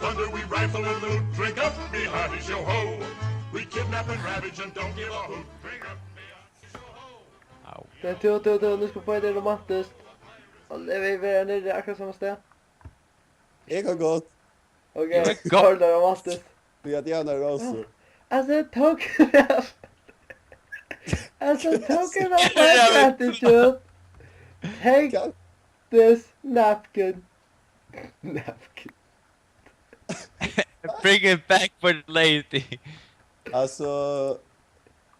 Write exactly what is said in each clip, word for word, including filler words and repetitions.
Thunder, we rifle and loot, drink up, me hearty, show ho. We kidnap and ravage and don't give a hoot. Drink up, me hearty, show ho. Au. Men tú, tú, tú, nú skal fáa tað romantiskt. Og eg vil vera niðri akkurát sama stað. Eg kann gott. Ok, eg vil gott. Har er tað romantiskt. Fyri at eg havi eina rósu. I said, tók I said, tók it off my attitude. Take this napkin. Napkin. Bring it back for the lady. Altso,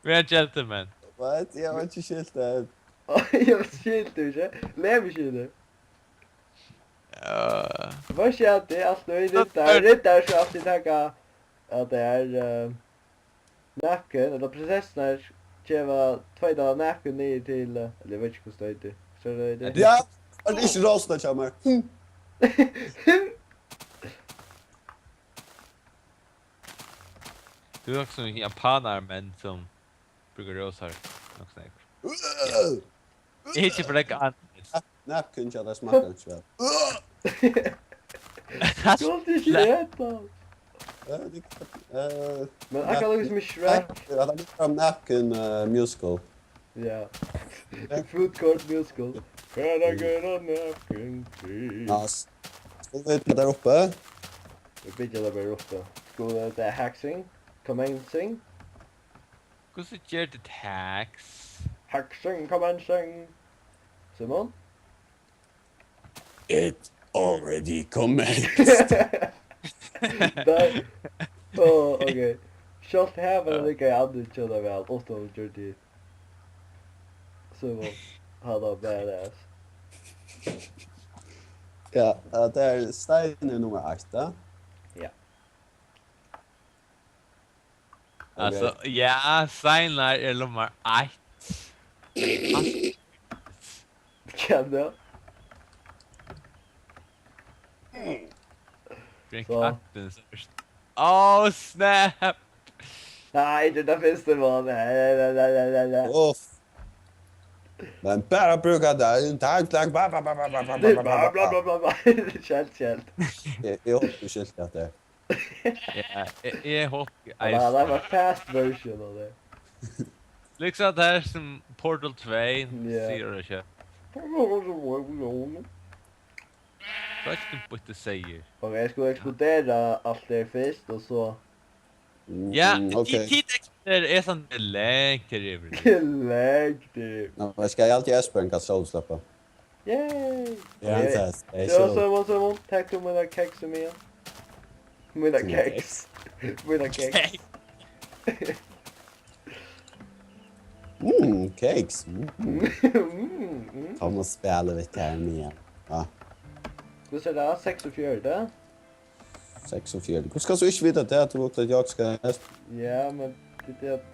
vera gentleman. What? Eg havi ikki skilt tað. Eg skilti ikki. Lev ikki í tí. Ja. Veit ikki, at tað er alt í riddar. Riddar skal altíð taka at tað er, eh, napkin, ella prinsessurnar geva tveita napkin niður til, eh, ella eg veit ikki, hvussu tað eitur. Hvussu er tað eitur? Ja, er tað ikki rósurnar hjá mær? Hm. Tú er nokk sum japanar, men sum brúka rósar nokk so nógv. Ja. Eg hyggi bara ikki annað. Napkin hjá tær smakkar ikki væl. Skuldi ikki eta. Ja, tað, eh, men akkurát líka sum í Shrek. Nei, tað er líka napkin, eh, musical. Ja. Food court musical. Can I get a napkin, please? Ja, s-, skulu vit byggja har uppi? Vit byggja har bara uppi. Skulu vit hacking? Commencing? Hvussu ger tú hacking? Hacking, commencing. Simon? It already commenced. Nei. Ó, ok. Sjálvt her var tað líka í andlitið hjá tær væl, uttan at gjørt tað. So, hann var badass. Ja, eh, tað er stein er nummar eitt, tá. Ja. Ok. Altso, ja, steinar er nummar eitt. Hvat tá? Drink so. Up and search. Oh, snap! Nei, tað er tað fyrsta, mann. Nei, nei, nei. Uff. Men bara brúka tað. Takk, takk. Bla, bla, bla. Skjótt, skjótt. Eg, eg hugsi skjótt at tað. Ja, eg, eg hugsi eisini. Ja, tað var fast version av tað. Líkasum tað er sum Portal tvey, ja. Sigur tað ikki. Hvat er tað, býtti seyður? Ok, eg skal eksplodera alt tað fyrst, og so. Mm, ja, mm, ok. Tit, tit eksplodera, eg standi langt her yvir. Langt her yvir. Ná, men skal eg altíð Espen, kann sólin sleppa? Yay! Ja, ok. Tað er so, so, Simon, Simon, takk fyri mínar keks, Simon. Mínar keks. Mínar keks. Keks. Mm, keks. Mm. Mm, mm. Kom og spæl við tær, Mia. Ja. Hvussu er tað? Seksogfjøruti? Seksogfjøruti. Hvussu kanst tú ikki vita tað, at tú átti at jaga skast? Ja, men tað er at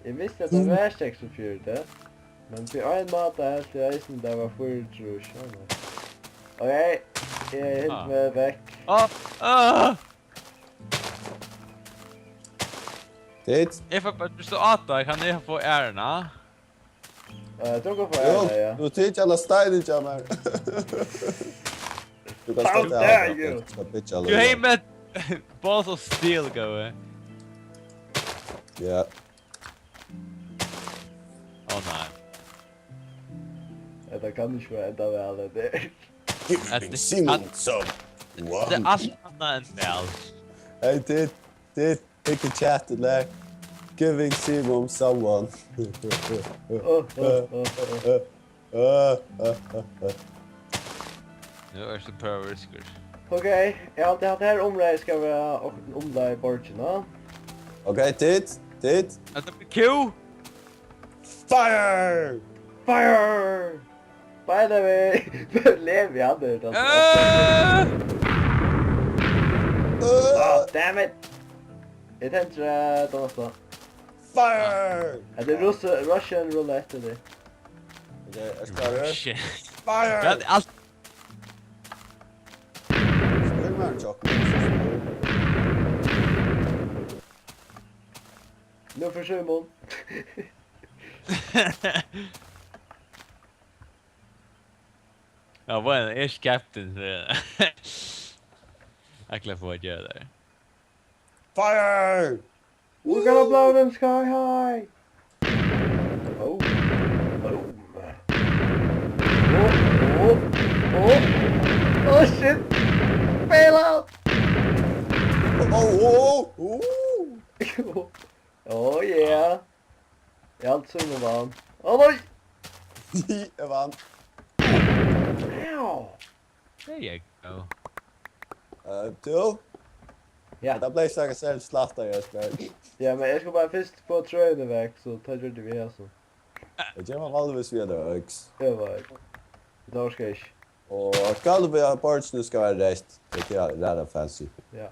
eg visti, at tað var seksogfjøruti, men á ein máta helt eg eisini, tað var fýraogtrýss. Ja, men. Ok, eg helt meg vekk. Ah. Ah! Tit? Eg fái bara, viss tú átar, kann eg fáa ærina? Eh, tú kann fáa ærina, ja. Jú, tú tekur hana steinin hjá mær. Tú kanst standa her, you. Eg skal byggja líka. You hate me. Balls of steel, góði. Ja. Ó, nei. Hetta kann ikki vera enda væl, hetta her. Giving Simon some one. Tað er alt annað enn væl. Hey, tit, tit, ikki chat í dag. Giving Simon some one. Ó, ó, ó, ó. Nú ert tú bara riskur. Ok, eg haldi, at hetta her umráðið skal vera okkurt umleið borgina. Ok, tit, tit. Hetta blir kú. Fire! Fire! By the way, levi hann er tað. Eh! Ah, damn it! Eg tendri, eh, tað næsta. Fire! Hetta er Russ-, Russian roulette, tað. Ok, ert tú klárur? Shit. Fire! Hvat er alt? Spyr meg en joke. Nú fyri Simon. Ja, bueno, eg skapti tað. Eg gleymi at gera tað. Fire! We're gonna blow them sky high! Oh. Boom. Oh, oh, oh. Oh shit! Bail out! Oh, oh, oh. Oh yeah! Eg helt sum eg vann. Oh nei! Eg vann. Ow! There you go. Uh, tú? Ja. Tað bleiv stakka sær slatta, Jesper. Ja, men eg skal bara fyrst fáa trøini vekk, so tað gjørdi vit hasum. Eg geri meg vanligvis við at øks. Eg veit. Tað orki eg ikki. Og skal við at borgini skal vera reytt. Tað er ræðuliga fancy. Ja.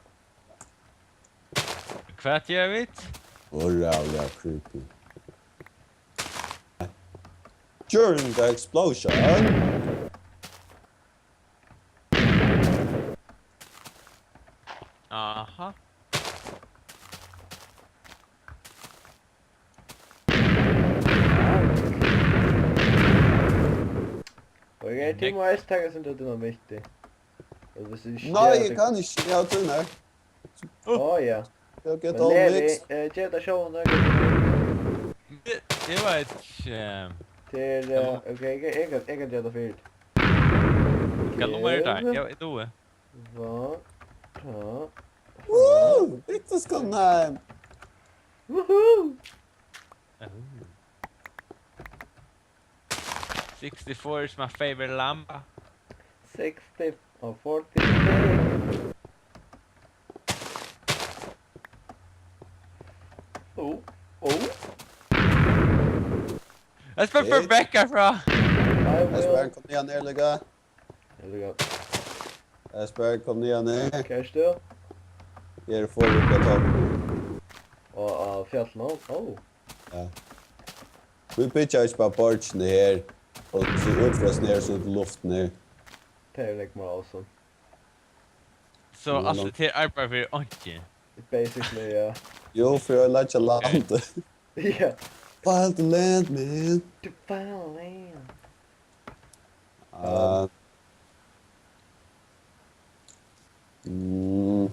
Hvat gera vit? Og ræðuliga creepy. During the explosion. Aha. Og eg tími eisini taka eitt sindur av dynamitti. Og hvis du ikki Nei, gera eg kann ikki. Eg havi tínar. Á ja. Eg get Men all Levi, mix. Eh, ger tað sjálvum, Eg, eg veit ikki. Eh, Til, eh, ok, eg, eg, kann- eg kann gera tað fyri teg. Hvat nummar er tað? Ja, eg dugi. Hva? Ta. Woo! Victor's come home! Woohoo! Sixty-four is my favorite number. Sixty og forty-six. Oh, oh. Eg spør for Rebecca frá. I Jesper, will. Kom niðan her, líka. Here we go. Jesper, kom niðan her. Hvar ert tú? Eg eri for uppi á topp. Og á fjallið nú. Oh. Ja. Vit byggja ikki bara borgini her, og so út frá sum er, so út í luftina her. Tað er like more awesome. So alt hetta her arbeiðir fyri einki. Basically, ja. Jú, fyri at leggja landið. Ja. Wild land, man. To find land. Uh, mm,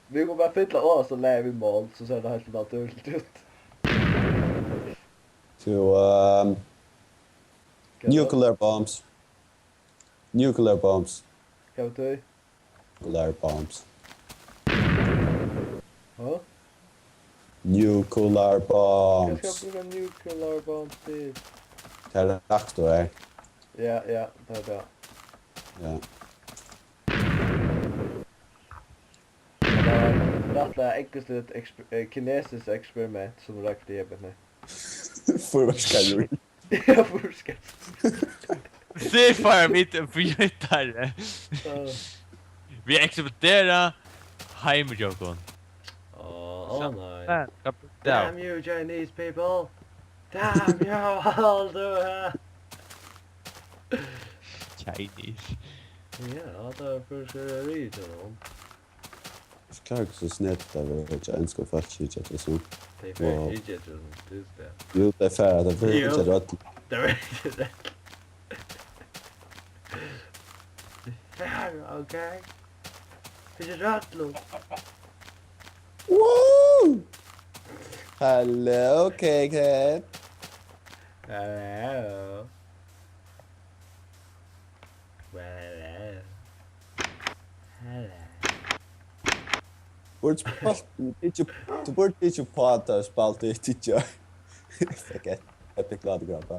Vit kunnu bara fylla á, so lægga vit mál, so sær tað heilt natúrligt út. to, um, Hvat er tað? Nuclear bombs. Nuclear bombs. Hvat betyr? Nuclear bombs. Hæ? Nuclear Hvat skal bombs. eg brúka nuclear bombs til? Tað er reaktor her. Ja, ja, tað er tað. Ja. Tað var rættiliga ógvusligt eksper-, eh, kinesiskt eksperiment, sum rakti eg beint nú. Fyrverkeri. Ja, fyrverkeri. Se for vit flyttar. Uh, Vit eksplodera heima hjá okkum. Åh, åh nei. Damn. Damn you Chinese people! Damn you all to hell! Chinese. Ja, tað er fyrverkeri til hon. Hvat er so snett av at ikki einska fólk ikki eftir so? Tey fara Wow. ikki eftir honum, tú veitst tað. Jú, tað er fara, tað er Jú. ikki rødd. Tað var ikki tað. Fara, ok. Ikki rødd, Lou. Woo! Hello, K K. Hello. Hello. Hello. Burdi spælt, ikki, tú burdi ikki fáa tað spælt í gjár. Fuck it. Epic Lottegrabba.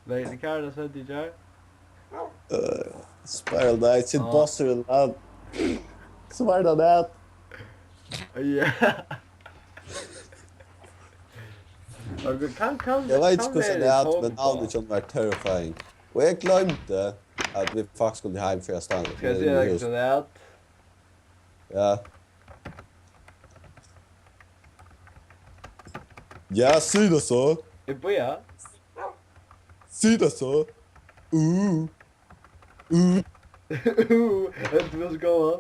Nei, tað er Karl, sum sendi í gjár. Uh, Spiral Knight, sin Ja. bossur og alt. So var tað tað. Ja. Ok, kann, kann, Eg veit ikki kann hvussu vera tað er, men tónband. Navnet hjá honum var terrifying. Og eg gloymdi at vit faktiskt skuldu heim fyri at standa. Skal eg siga tær hvussu tað er? Ja. Ja, sig tað so. Eg bíða. Sig tað so. Uh. Uh. Heldur tú skal koma?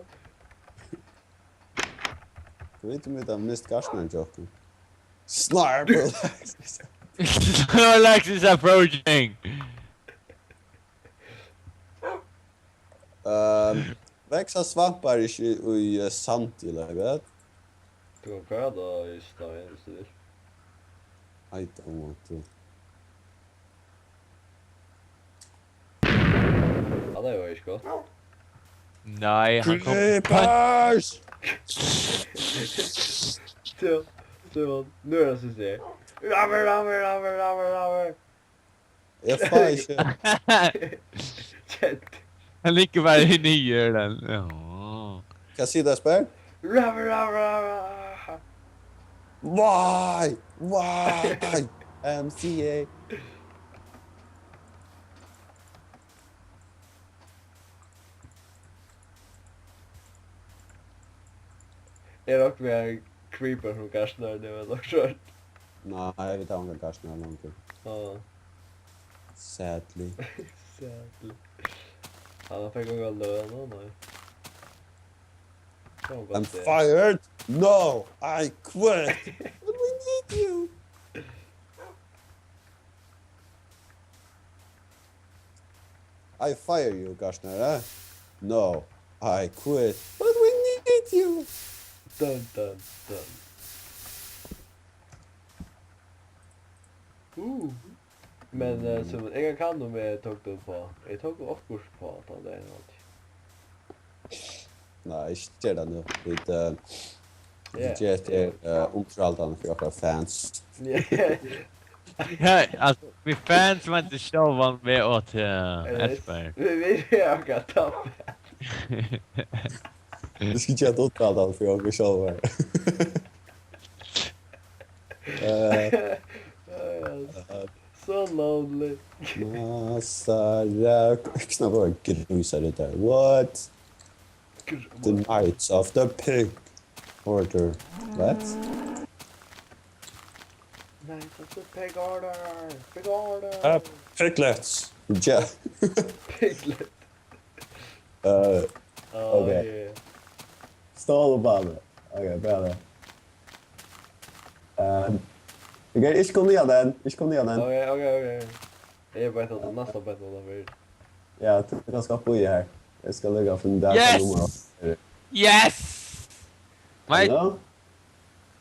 Eg veit um vit hava mist garðsmannin hjá okkum. Sniper! Alex is approaching. Um, Vaksa svampar ikki í, í, eh, sandi, ella hvat? Tú kann koyra tað í stein, viss tú vil. I don't want to. Ja, tað var ikki gott. Nei, hann kom. Creepers! Tú, tú, nú er tað sum seg. Rammer, rammer, rammer, rammer, rammer. Eg fái ikki. Kjent. Hann liggur bara inni í hjørnan. Ja. Hvat sigur tú, Espen? Rammer, rammer, rammer. Why? Why? M C A. Eg rokni við ein creeper sum gartnari, tað var nokk skjótt. Nei, vit hava ongan gartnara longur. Ah. Sadly. Sadly. Hann fekk onga løn, ó nei. Tað var I'm gott, tað. Fired! No, I quit! But we need you! I fire you, gartnara. No, I quit. But we need you. Dun, dun, dun. Uh. Men, eh, Simon, eg kann kanna um eg tók tað uppá. Eg tók okkurt uppá tann dagin, haldi eg. Nei, ikki ger tað nú. Vit, eh, vit Ja. Ger hetta her, eh, undirhaldandi fyri okkara fans. Ja. Hey, altso, vit fans vænta sjálvan meg og til, eh, Espen. Vit, vit eru akkurát tað. Vit skulu gera tað undirhaldandi fyri okkum sjálvar. Eh, So lonely. Masara, knappa grísar út har. What? Gr- The Knights of the Pig Order. What? Knights of the Pig Order. Pig Order. Uh, piglets. Ja. Piglet. Uh, Oh, okay. Yeah. Stál og bana. Okay, bra tað. Um, okay, ikki kom niðan enn, ikki kom niðan enn. Okay, okay, okay. Eg veit at næsta betta er fyri. Ja, tú kanst gott bíða her. Eg skal líka finna út av Yes! Nummar. Yes! My, Hallo?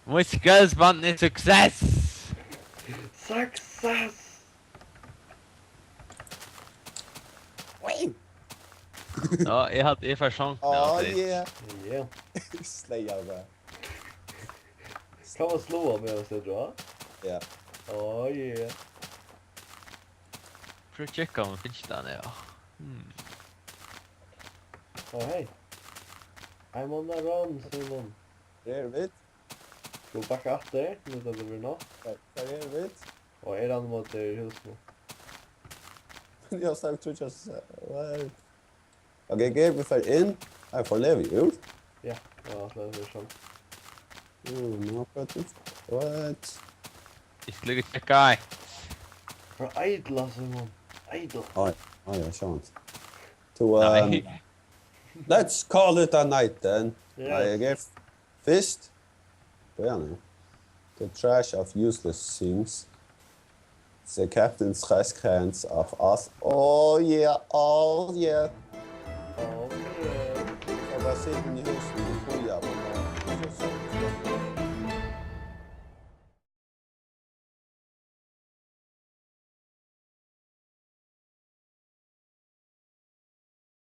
My skrellspann is success! Success! Oj! Ja, eg hatt, eg fær sjansen, ja, Oh, det. Yeah. Yeah. Slay av det. Kann man slå av med å se dra? Ja. Oh, yeah. Prøv at tjekka om han finnes der nede. Hmm. Oh, hey. I'm on the run, Simon. Her eru vit. Skal vi bakka aftur, nú tá tað verður nátt? Her, her eru vit. Og er hann móti húsinum? Ja, sterkt, trýst, ja, so, well. Okay, Gabe, vit fara inn. Her, fara vit út? Ja, ja, tað er sånn. Oh, no, what? What? Ikki líka tjekka. Bara idle, Simon. Idle. Oj, oj, oj, sant. To, Nei. Um, let's call it a night then. Yes. Nei, Gabe. Fyrst, bíða nú. The trash of useless things. The captain's hands of us. Oh yeah, oh yeah. Oh, yeah. Og bara sita í húsinum og bíða uppá